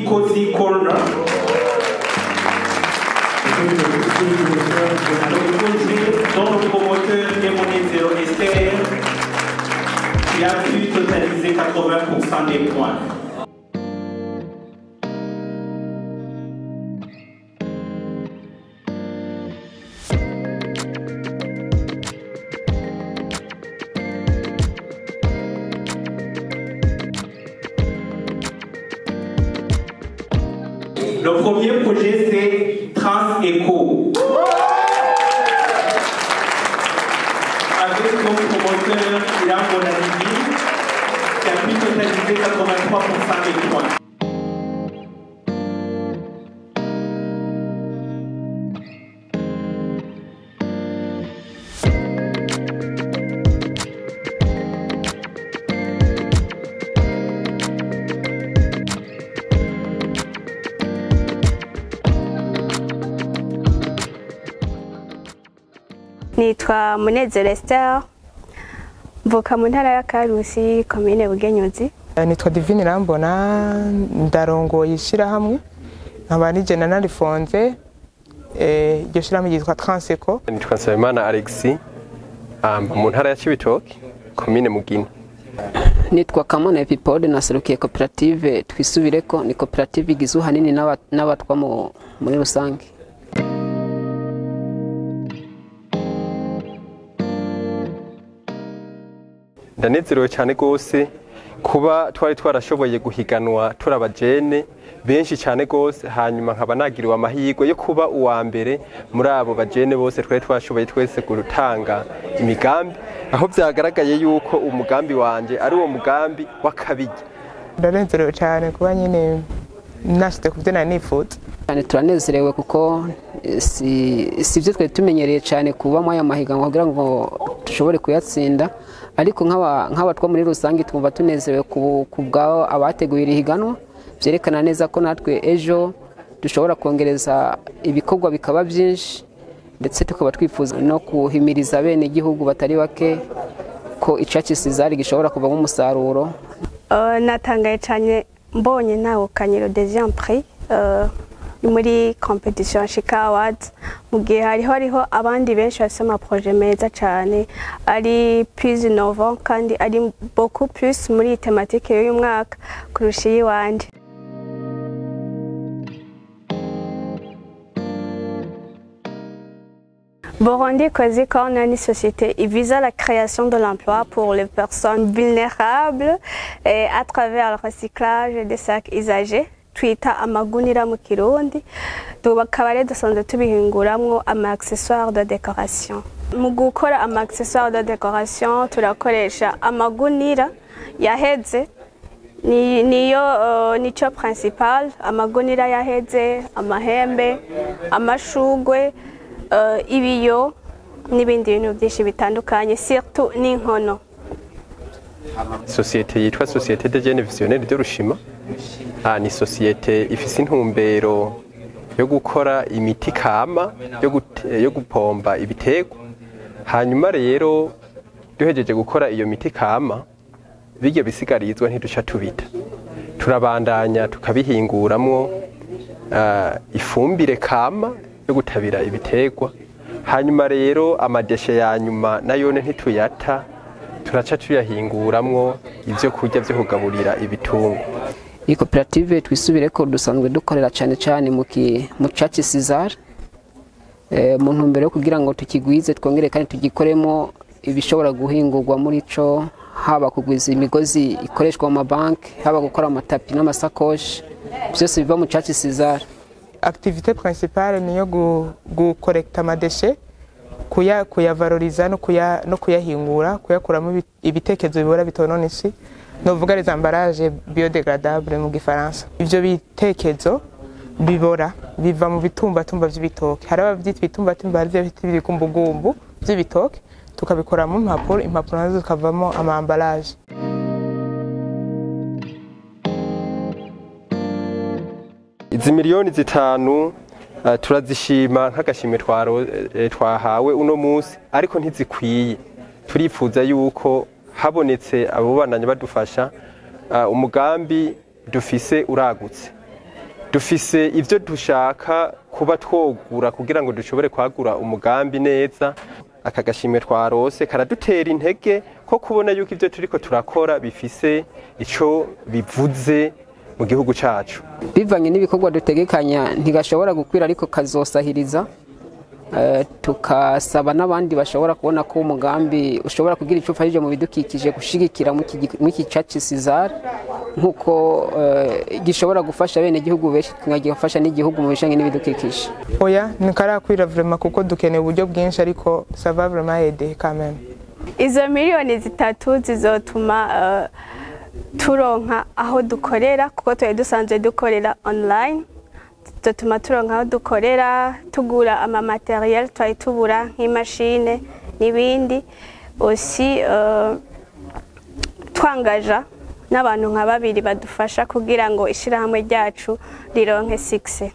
Cozy Corner. Le projet dont le promoteur est Monezero Esther, qui a pu totaliser 80% des points. Le premier projet, c'est Trans-Eco. Avec comme promoteur Ilan Bonanini, qui a pu totaliser 83% des points. Nitwa Munezero Esther, mvuka mu ntara ya Karusi, komine Bugenyuzi. Nitwa Divine Rambona, ndarongoye ishirahamwe, nkaba nije nanarifonze, iryo shirahamwe ryitwa Transeco. Nitwa Nsabimana Alexis, mba mu ntara ya Cibitoke, komine Mugina. Nitwa Kamana Epipode, naserukiye koperative Twisubireko, ni koperative igizwe ahanini n'abatwa muri rusange. Ndanezerewe cyane gose kuba twari twarashoboye guhiganwa turi abajene benshi cyane gose, hanyuma nkaba nagiriwe amahirwe yo kuba uwa mbere muri abo bajene bose twari twashoboye twese gutanga imigambi, aho byagaragaye yuko umugambi wanje ari uwo mugambi w'akabirya. Ndanezerewe cyane kuba nyine nashitse ku byo nari nifuza. Cyane turanezerewe kuko si ibyo twari tumenyereye cyane kubamo aya mahiganwa kugira ngo dushobore kuyatsinda, ariko nk'abatwa muri rusange twumva tunezerewe ku bwabo abateguye iri higanwa, byerekana neza ko natwe ejo dushobora kongereza ibikorwa bikaba byinshi, ndetse tukaba twifuza no kuhimiriza bene igihugu batari bake ko icaci César gishobora kuvamo umusaruro. Natangaye cyane mbonye ntahukanye le deuxième prix muri competition Shika Awards, mu gihe hariho abandi benshi bafite ama projet meza cyane ari plus innovant kandi ari beaucoup plus muri thématique y'uyu mwaka kurusha iyiwanje. Burundi Cozy Corner ni société vise à la création de l'emploi pour les personnes vulnérables et à travers le recyclage des sacs usagés. Twita amagunira mu Kirundi, tukaba rero dusanzwe tubihinguramwo ama accessoires de décoration. Mu gukora ama accessoires de décoration turakoresha amagunira yaheze, niyo nico principal, amagunira yaheze, amahembe, amashugwe, ibiyo n'ibindi bintu byinshi bitandukanye, surtout n'inkono. Société yitwa Société de Jeunes Visionnaires de Rushima, ni société ifise intumbero yo gukora imiti kama yo gupomba ibiterwa. Hanyuma rero duhejeje gukora iyo miti kama, bijya bisigarizwa ntiduca tubita, turabandanya tukabihinguramwo ifumbire kama yo gutabira ibiterwa. Hanyuma rero amadeshe ya nyuma nayone ntituyata, turaca tuyahinguramwo ivyo kurya vyo kugaburira ibitungwa. Iyi koperative Twisubireko dusanzwe dukorera cyane cyane mu Caci César, mu ntumbero yo kugira ngo tukigwize twongere kandi tugikoremo ibishobora guhingurwa muri co, haba kugwiza imigozi ikoreshwa mu mabanki, haba gukora amatapi n'amasakoshi, byose biva mu Caci César. Activité principale niyo gukorekta amadeshe, kuyavaloriza no kuyahingura, kuyakuramo ibitekerezo bibora bitonona isi, novuga les emballages biodégradables mu gifaransa. Ivyo bitekerezo bibora biva mu bitumbatumba vy'ibitoke, hari abavyita ibitumbatumba, hari ivyita ibigumbugumbu vy'ibitoke, tukabikoramo impapuro, impapuro nazo zikavamo ama emballage. Izi miliyoni 5 turazishima nk'agashimwe twahawe uno munsi, ariko ntizikwiye. Turifuza yuko habonetse abo bandanya badufasha, umugambi dufise uragutse. Dufise ivyo dushaka kuba twogura kugira ngo dushobore kwagura umugambi neza. Aka gashimwe twarose karadutera intege ko kubona yuko ivyo turiko turakora bifise ico bivuze mu gihugu cacu. Bivanye n'ibikorwa dutegekanya, ntigashobora gukwira, ariko kazosahiriza. Tukasaba n'abandi bashobora kubona ko umugambi ushobora kugira icyo ufashije mu bidukikije gushigikira muri iki caci Sizar, nk'uko gishobora gufasha bene gihugu benshi, gifasha n'igihugu mu bijanye n'ibidukikije. Oya, ntikarakwira vraiment, kuko dukeneye uburyo bwinshi, ariko ça va vraiment aider quand même. Izo miliyoni 3 zizotuma turonka aho dukorera, kuko twari dusanzwe dukorera online. Zizotuma turonka aho dukorera, tugura ama matériel twari tubura nk'imashine n'ibindi, aussi twangaja n'abantu nka babiri badufasha kugira ngo ishirahamwe ryacu rironke succès.